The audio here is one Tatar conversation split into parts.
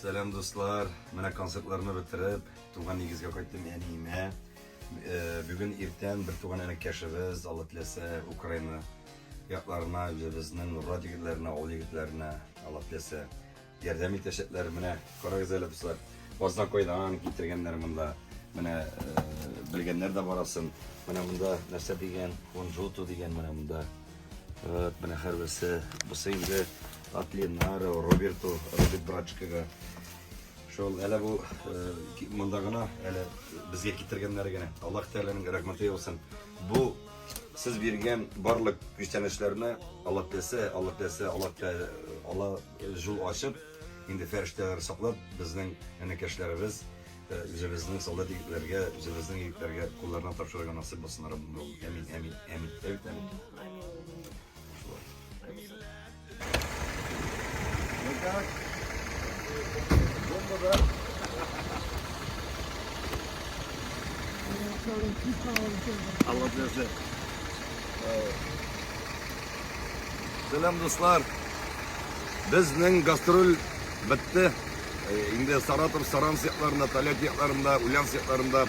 Сәлам, дуслар. Менә концертларны бетереп, туган нигезгә кайттым әниемә. Бүген иртән бер туган энекәшебез, Алла теләсә, Украина якларына, үзебезнең Нурлат егетләренә, авыл егетләренә, Алла теләсә, ярдәм итәчәкләр. Менә карагыз әле, дуслар. Азнакайдан китергәннәр монда. Менә белгәннәр дә барасын. Менә монда нәрсә дигән, кунжуту дигән менә монда. Вот, менә һәрберсе. Бусы инде от Ленара, Роберту, Роберт братчикага. Шул әле бу монда гына, әле безгә китергәннәр генә. Аллаһ Тәгаләнең рәхмәте яусын. Бу сез биргән барлык күчтәнәчләрне Аллаһ теләсә, Аллаһ теләсә, Аллаһ Алла юл ачып, инде фәрештәләр саклап, безнең энекәшләребез үзебезнең солдат егетләргә, үзебезнең егетләргә кулларына тапшырырга насыйп булсын, Раббым. Амин, амин, амин. Әбит, амин. Ну как? Бомба, да? Алла теләсә. Сәлам, дуслар. Безнең гастроль бетте. Инде Саратов, Саранск якларында, Тольятти якларында, Ульяновск якларында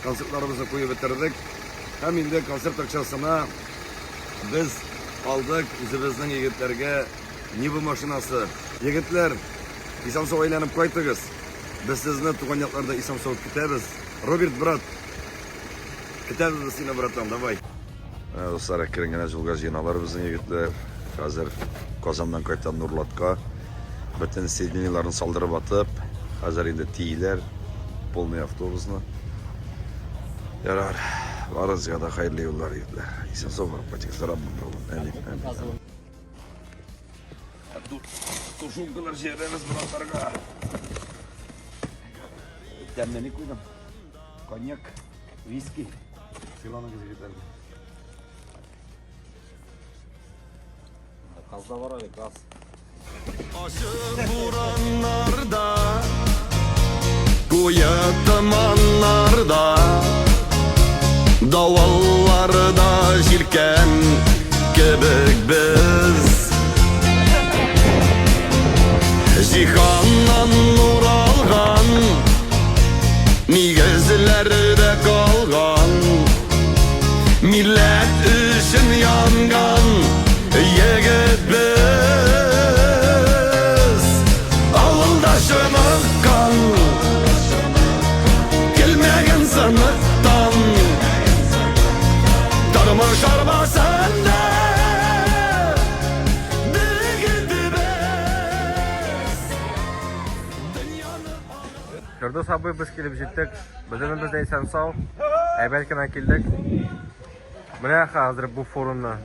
концертларыбызны куеп бетердек. Һәм инде концерт акчасына без алдык үзебезнең егетләргә Нива машинасы. Егетләр, исән-сау әйләнеп кайтыгыз. Без сезне туган якларда исән-сау көтәбез. Роберт брат, көтәбез без сине, братан, давай. Менә, дуслар, әкрен генә юлга җыеналар безнең егетләр. Хәзер Казаннан кайтам Нурлатка. Бөтен сиденьеларын салдырып атып, хәзер инде тииләр полный автобусны. Ярар, барыгызга да хәерле юллар, егетләр. Исән-сау барып кайтыгыз, Раббым улым. Әмин, әмин, әмин. Тушенкалар җибәрәбез братларга. Тәмле ни куйдым? Коньяк, виски. Сыйланыгыз, егетләр. Газ да бар әле, газ. Ачы бураннарда, куе томаннарда, давылларда җилкән кебек без. Җиһаннан нур алган, нигезләрдә калган, милләт өчен янган егет без. Авылда чыныккан, килмәгән сыныктан, тормыш арбасында бегедебез. Дөньяны Фирдүс абый, без килеп җиттек. Бөтенебез дә исән-сау. Әйбәт кенә килдек. Менә хәзер бу форумны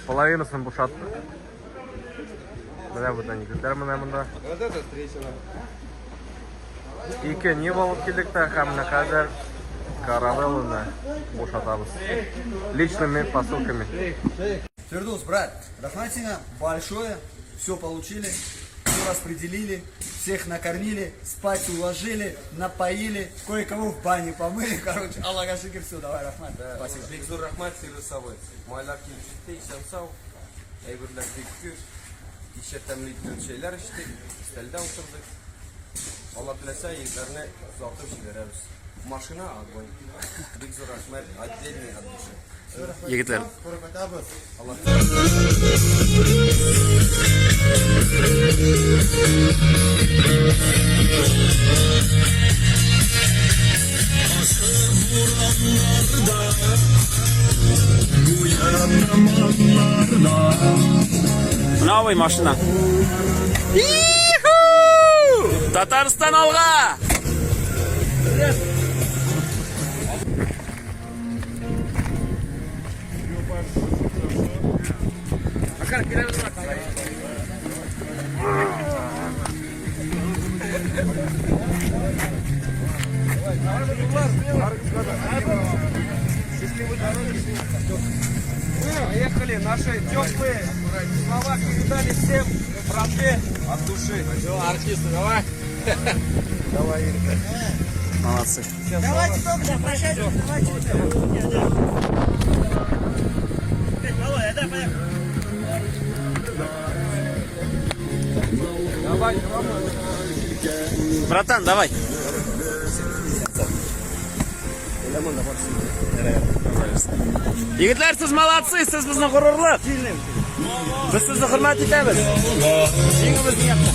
половинасын бушаттык. Менә бу егетләр менә монда. Ике Нива алып килдек тә һәм менә хәзер каравелланы бушатабыз. Личными посылками. Фирдус, брат, рәхмәт сиңа большое, все получили, все распределили, всех накормили, спать уложили, напоили, кое-кого в бане помыли, короче, Аллага шөкер, все, давай, рәхмәт, спасибо. Бик зур рәхмәт, Фирдүс абый. Майлар килеп җитте, исән-сау. Әйберләр бик күп. Кичә тәмле итеп чәйләр эчтек, өстәлдә утырдык. Алла теләсә, егетләрне озатып җибәрәбез. Машина огонь. Бик зур рәхмәт, отдельный от души. Егетләр. Новый машина. Татарстан алга! Поехали, наши теплые слова передали всем братве от души. Все, артисты, давай. Давай, Ирка. Молодцы. Давайте только прощайтесь, давайте. Володя, да, поехали. Давай, Рома. Братан, давай. Егетләр, сез молодцы, сез безнең горурлык. Без сезне хөрмәт итәбез. Җиңү безнең якта.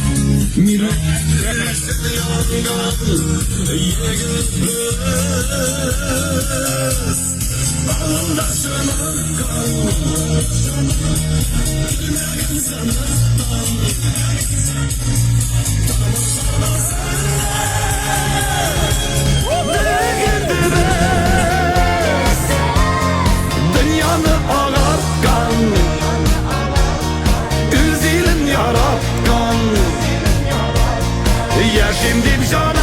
Дөньяны агарткан, үз илен яраткан, яшим дип җан.